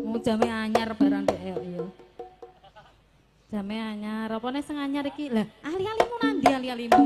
Jame anyar barang dek yo yo. Jame anyar, apa nek sing anyar iki? Lah, ali-alimu nandi ali-alimu?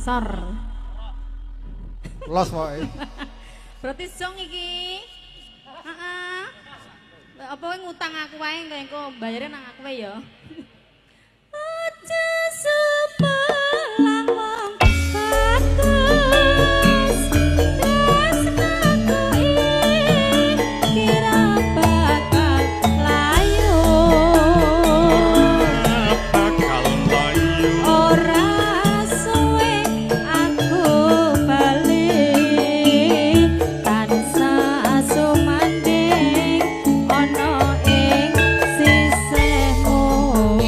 Sor. Los pokoke. Berarti song iki. Heeh. Apa kowe ngutang aku wae engko bayare nang aku wae ya. Aja sepelang wong bagus. Tresnaku iki ra bakal layu. Bakal layu. Ora suwe aku bali tansah sumandhing ana ing sisihmu.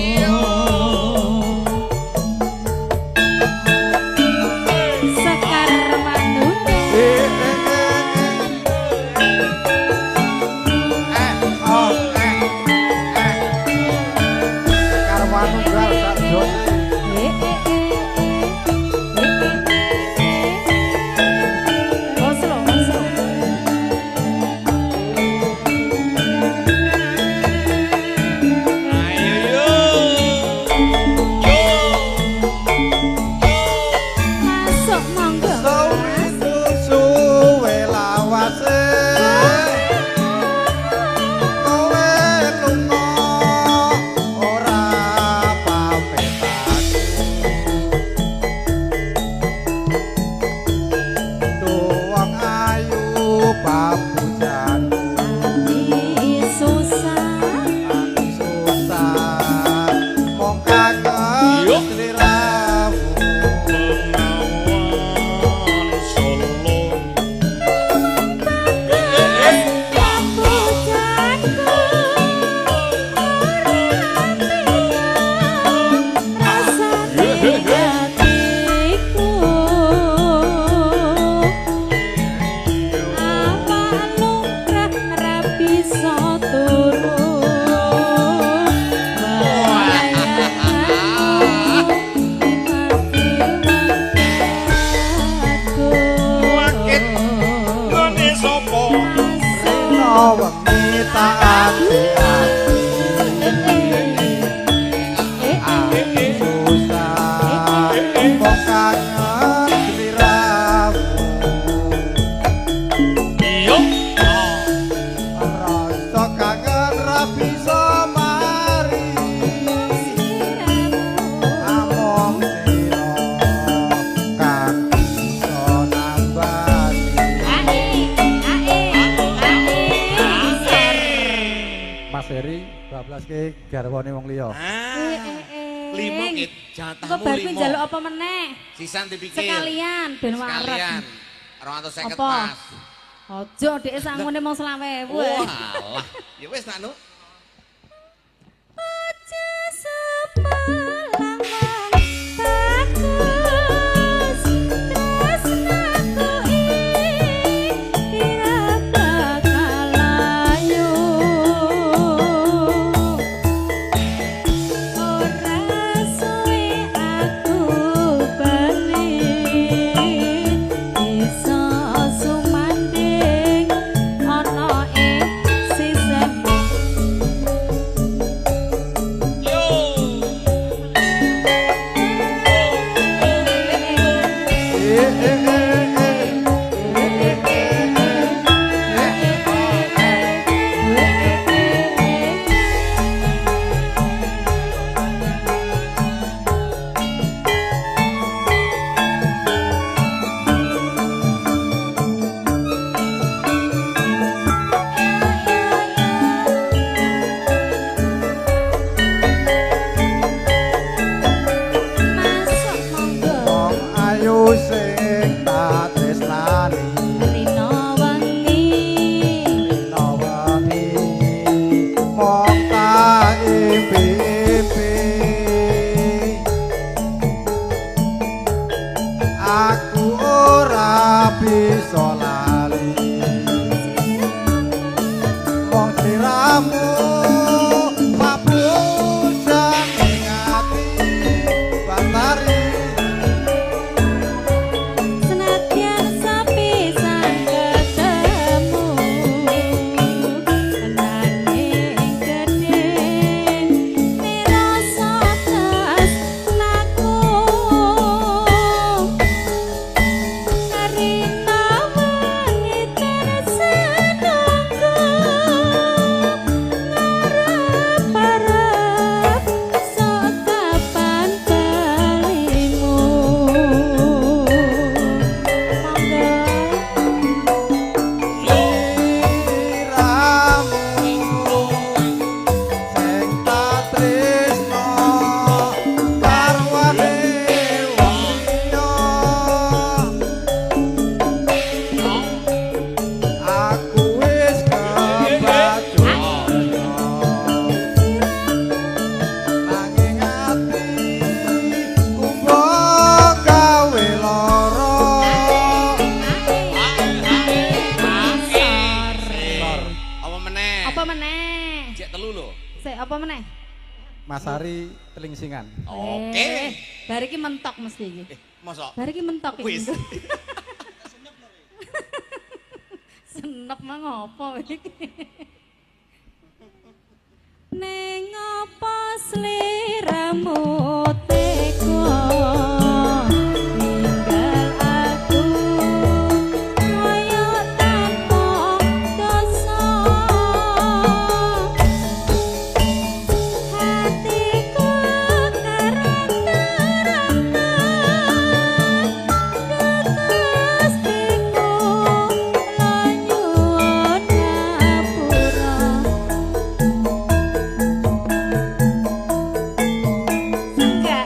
Mas Heri bablaske garwane wong liya. Ah. Limo ki Engko jatahmu bar kuwi limo. njaluk apa meneh? Sisan dipikir. Sekalian ben wareg. Sekalian. 250 Apa? pas. Ojo dhek sangune mung 25.000. Oh, alah. Ya wis nak Nuk. Aja sepelang wong bagus tresnaku iki ra bakal layu. Ora suwe aku bali iso sumanding ana ing sisihmu. Yo. Masuk monggo. Wong ayu sing tak tresnani Rino wengi rina wengi mong tak impi-impi. Aku ora bisa lali wong sliramu mabujang ing ati batari. Senadyan sepisan ketemu nanging gedhe nirasa tresnaku. Rina wengi tresnaku ngarep-arep sok kapan balimu. Monggo. Sliramu sing tak tresno garwane wong liya. Aku wis kebacut nanging ati mbok gawe lara. Apa meneh? Apa meneh? Cek telu lho. Sik, apa meneh? Mas Ari telingsingan. Oke. Bar iki mentok mesti iki. Mosok. Bar iki mentok iki. Wis. Senep mang apa iki? Ning apa sliramu tega ninggal aku kaya tanpa dosa. Hatiku terang-terang Gustiku nyuwun ngapura. Sengga.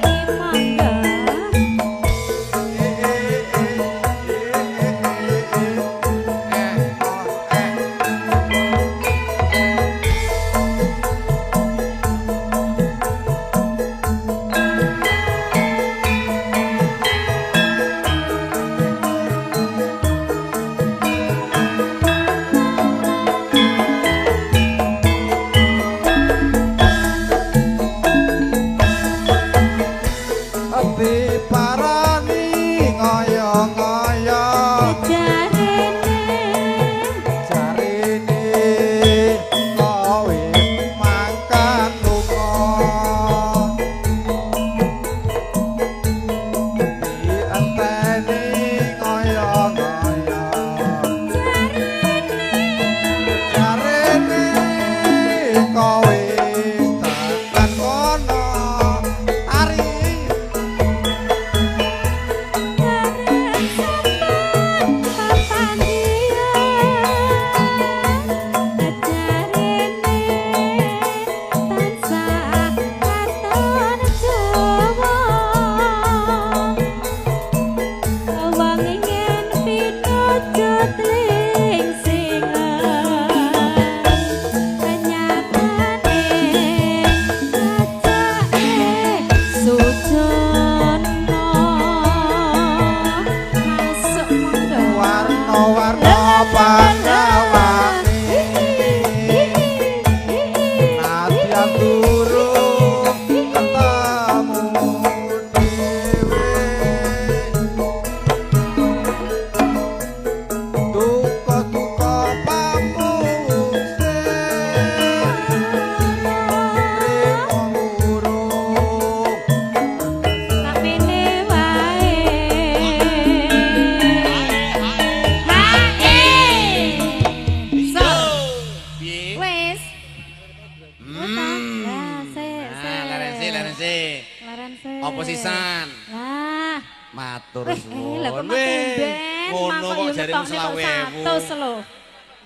sisan. Lah, Matur suwun. Lah kok tumben, Ngono kok jaremu 20.000. 100 lho.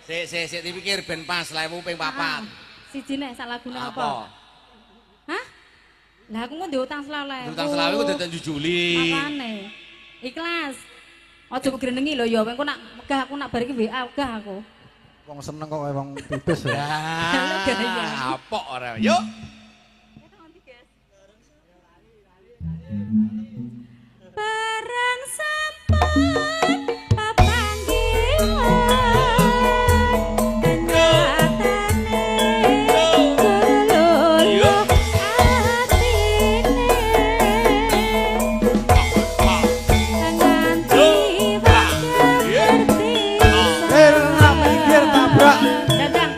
Sik sik sik dipikir ben pas 20.000 ping 4. Siji nek sak lagune apa? Hah? Lah aku ndek utang 20.000. Utang 20.000 ku dadak jujuli. Makane. Ikhlas. Aja kok grenengi lho ya, engko nak megah aku nak bar iki WA megah aku. Wong seneng kok wong pipis ya. Lah, apok ora. Yuk. Barang sampun papanggihan nyatane kelolo atine nganti ngerti Ora mikir tabrak dadang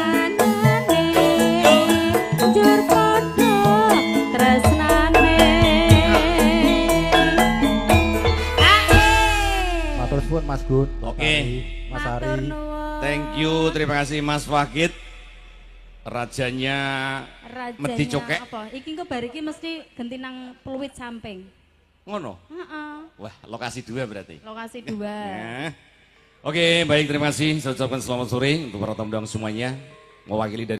anane jur padha tresnane. Matur suwun Mas Gun. Oke. Mas Ari. Thank you, terima kasih Mas Wahid. Rajanya Medi Cokek. Apa? Iki engko bar iki mesti genti nang Pluit samping. Ngono. Heeh. Wah, lokasi 2 berarti. Lokasi 2. Ya. Oke, baik, terima kasih. Saya ucapkan selamat sore untuk para tamu undangan semuanya. Mewakili dari